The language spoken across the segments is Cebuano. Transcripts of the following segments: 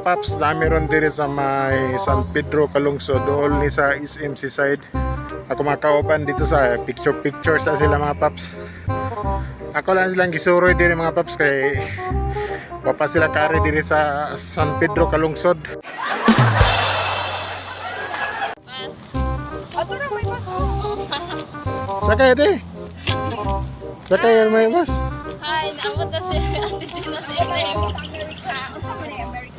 Paps, dami ron diri sa may San Pedro, Calungsod, dool ni sa SM Seaside. Ako mga kauban dito sa picture picture sa sila, mga paps. Ako lang silang gisuroy diri, mga paps, kay wa pa sila kari diri sa San Pedro, Calungsod. Ato ra may bus. Sakay ate. Sakay may bus. Hi, naabot na si Ate Gina sa SM. America. Unsa man ni America?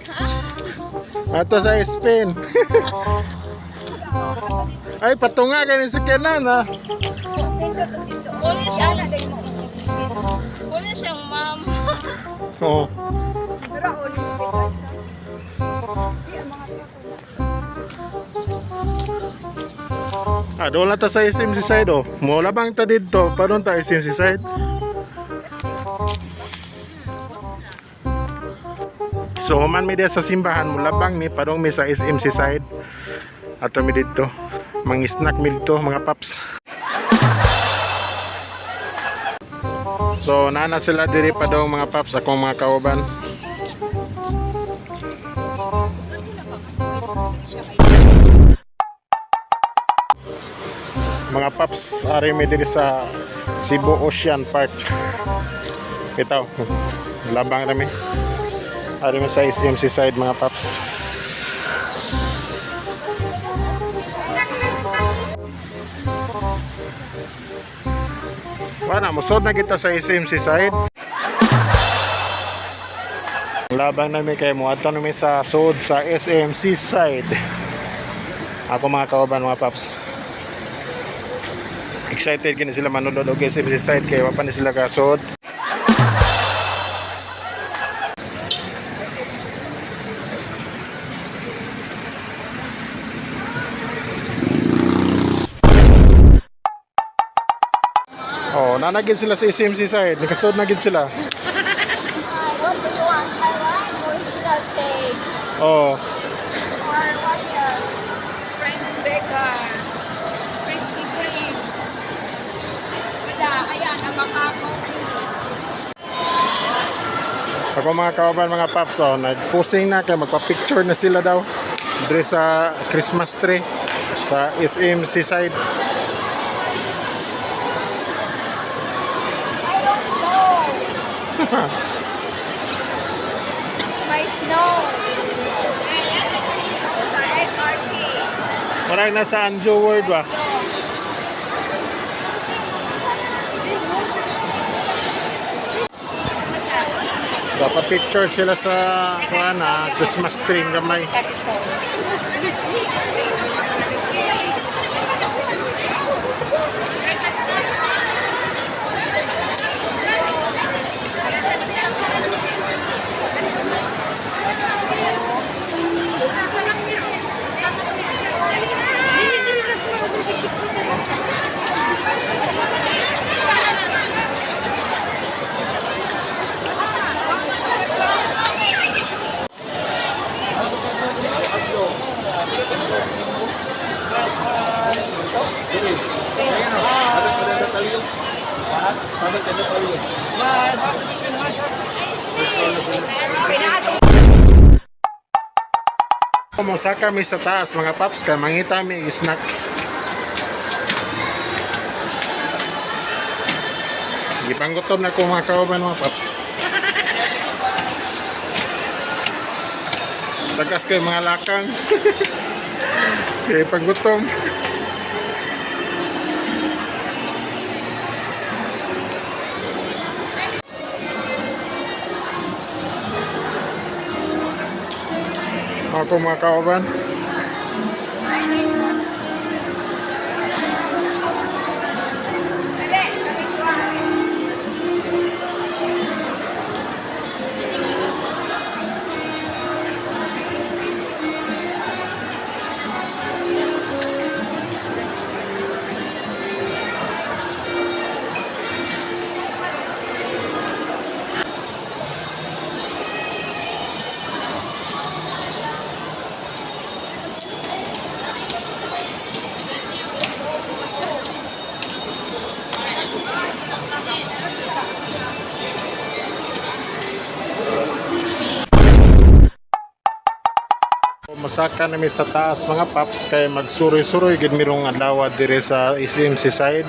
Ato sa Spain. Ay, patunga kay ni sa kanan ha. Dito to dito. Uli siya. Ana day mo. Wala siyang ma'am. Oo. Pero uli dito. Di ang mga truck. Ah, doon lang ta sa SM Seaside oh. Mula bang ta dito, padung ta SM Seaside. So human mi diya sa simbahan, mula bang mi padung mi sa SM Seaside. Ato mi dito. Mangisnack mi dito, mga paps. So nana sila diri padung, mga paps, akong mga kauban. Mga paps, ari mi diri sa Cebu Ocean Park. Ito, labang rami. Ari mi sa SM Seaside, mga paps. Wala, musod na kita sa SM Seaside. Labang nami kay mo ato nami sa sod sa SM Seaside. Ako mga kauban, mga paps, excited kini sila manulod og SM Seaside kay wa pa ni sila kasod. Oh, nanagin sila sa SM Seaside. Nakasod na gid sila. Hi, what do you want? I want original cake. Oh, Or what else? French baker. Krispy Kremes. Wala, ayan, ang mga coffee. Ako mga kababan, mga paps, oh, nagposing na kay magpa-picture na sila daw dre sa Christmas tree sa SM Seaside. I don't snow. May snow. Ako sa SRP. Parang nasa Anjo World ba? Dapat picture sila sa kuan na Christmas tree ng gamay. Mosaka mi sa taas, mga paps, kay mangita mi snack. Gipanggutom na ko, mga kauban, mga paps. Tagas kay mga lakang. Kay panggutom. Ako mga kauban. Dali, kami. Masaka na mi sa taas, mga paps, kay magsuroy-suroy gid mirong adlaw dire sa SM Seaside.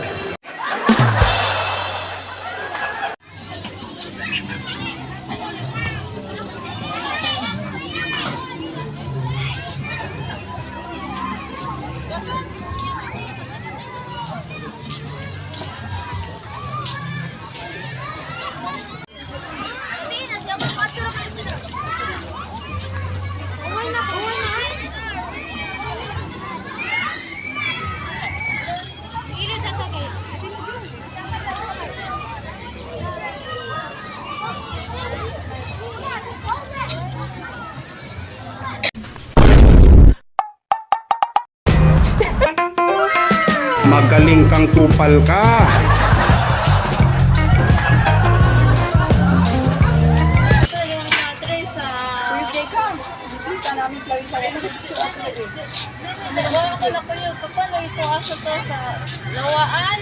Uy na, uy na. Magaling kang kupal ka. Ito yung mga tray sa... Bisita namin Clarissa. Wala ko na kuyo. Kapalo ito asa to sa lawaan.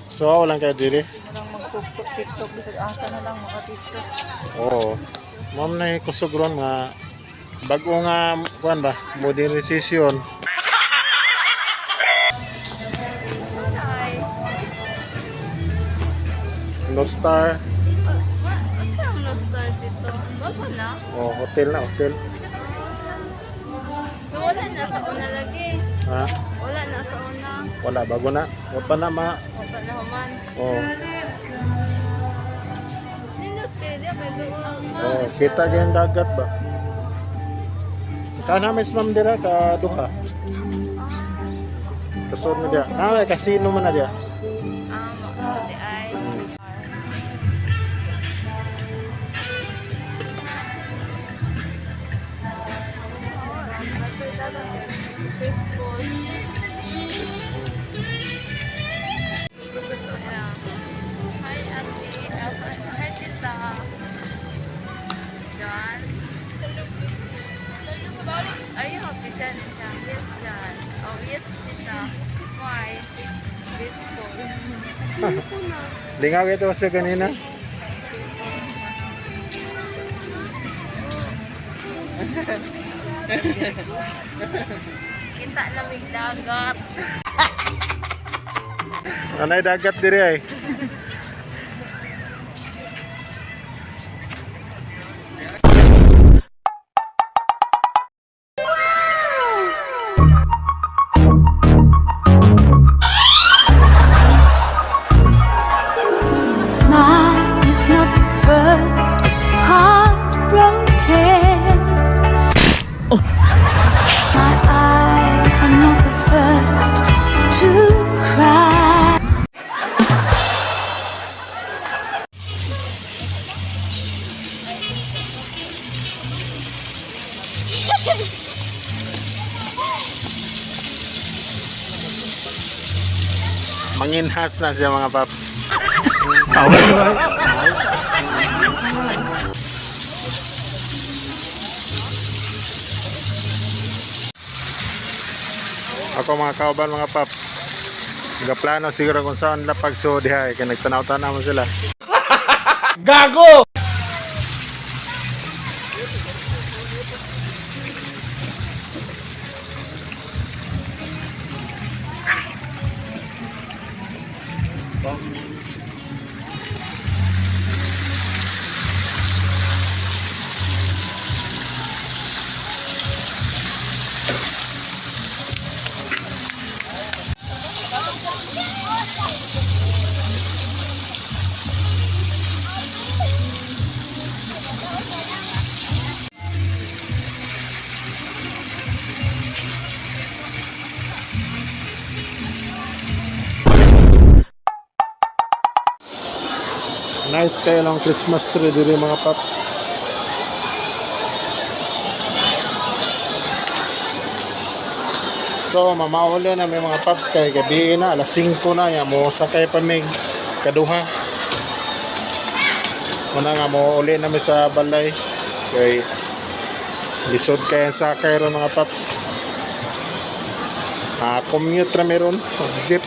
So walang kay dire. Walang mag-TikTok, TikTok. Bisag asa na lang maka-TikTok. Oo. Ma'am na kusog ron nga bago nga kuan ba modernization. North Star. Basta ang no-start dito. Bago na. Oh, hotel na hotel. So, wala na sa una lagi. Ha? Wala na sa una. Wala, bago na. Wa pa na ma. Wala na human. Oh. Nindot kayo di kay doon. Oh, kita gyud dagat ba? Kana may ma'am dira ka duha. Kasod na dia. Ah, casino man na dia. Ah, makati ay. Peaceful. Yeah. Hi, Ate. Hi, Tita. John. Are you happy, John? Yes, John. Oh, yes, Tita. Why? Peaceful. Lingaw ito kasi kanina. Kita lamig dagat. Anay dagat diri ay. Smile is not the first heartbroken. My eyes are not the first to cry. Manginhas na siya, mga paps. Ako mga kauban, mga paps. Nagaplano siguro kung saan lapag so diha kay nagtanaw-tanaw mo sila. Gago! Nice kayo lang Christmas tree diri, mga paps. So mamauli na may mga paps kay gabi na, alas 5 na ya mo sakay pa mig kaduha. Una nga mo uli na mi sa balay kay lisod kay ang sakay ron, mga paps. Ah, commute ra meron jeep.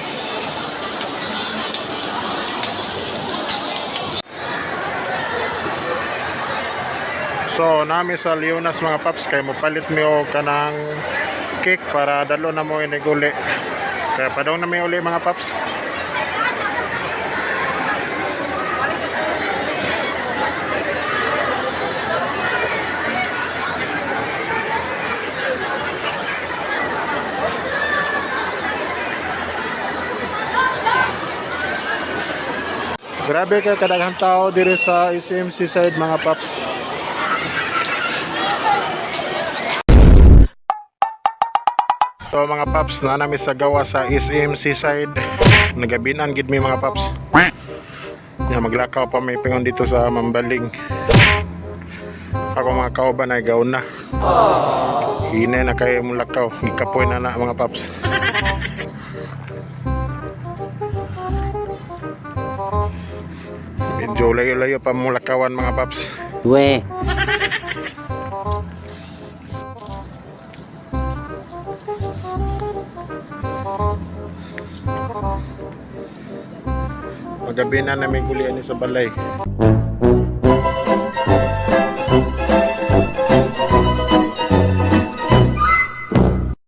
So, naa mi sa Leonas, mga paps, kay mopalit mi og kanang cake para dalo na mo inig uli. Kaya padong na mi uli, mga paps. Grabe kay kadaghang tao diri sa SM Seaside, mga paps. So mga paps, naa nami sa gawas sa SM Seaside. Nagabinan gid mi, mga paps. Ya, maglakaw pa may pingon dito sa Mambaling. Ako mga kauban ay gaon na. Hinay na kayo mong lakaw. Gikapoy na na, mga paps. Medyo layo-layo pa mong lakawan, mga paps. We. Magabi na namin gulian ni sa balay.